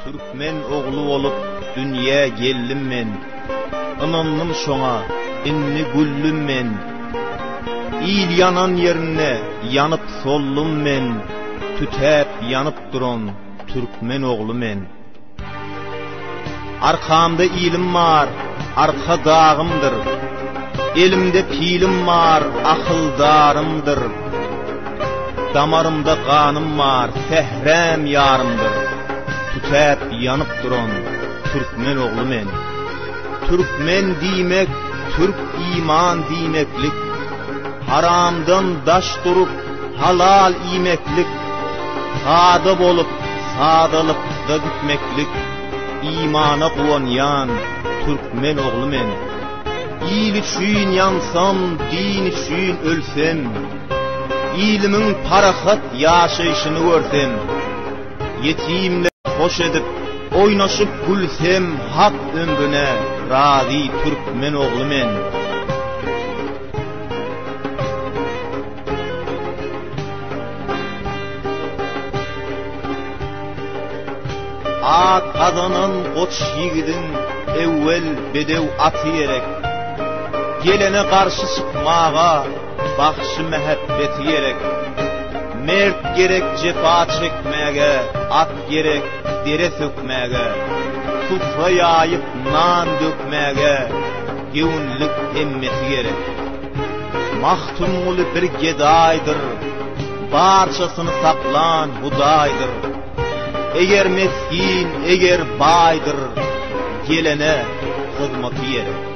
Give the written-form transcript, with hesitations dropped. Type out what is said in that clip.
Türkmen ogly bolup dünýä geldim men, Ynandym şoňa, indi güldüm men. Il ýanan ýerinde ýanyp soldum men, Tütäp ýanyp duran türkmen ogly men. Arkamda ilim bar, arka dagymdyr, Elimde pilim bar, akyldarymdyr. Damarymda ganym bar, sähräm ýarymdyr, Tütäp ýanyp duran türkmen ogly men. Türkmen diýmek, türk iman diýmeklik, Haramdan daş durup, halal iýmeklik, Sada bolup, sadalykda gitmeklik, Imana guwanýan türkmen ogly men. Il üçin ýansam, din üçin ölsem, Ilimiň parahat ýaşaýşyny görsem, Ýetimleri hoş edip, oýnaşyp gülsem, Hak ömrüne razy türkmen ogly men. At gazanan goç ýigidiň ewwel bedew aty gerek. Gelene garşy çykmaga bagşy mähebbeti gerek. Mert gerek jepa çekmäge, at gerek dere sökmäge, supra ýaýyp nan dökmäge göwünlik hemmeti gerek. Magtymguly bir gedaýdyr, Barçasyny saklan Hudaýdyr. Eger mesgin, eger baýdyr, Gelene hyzmaty gerek.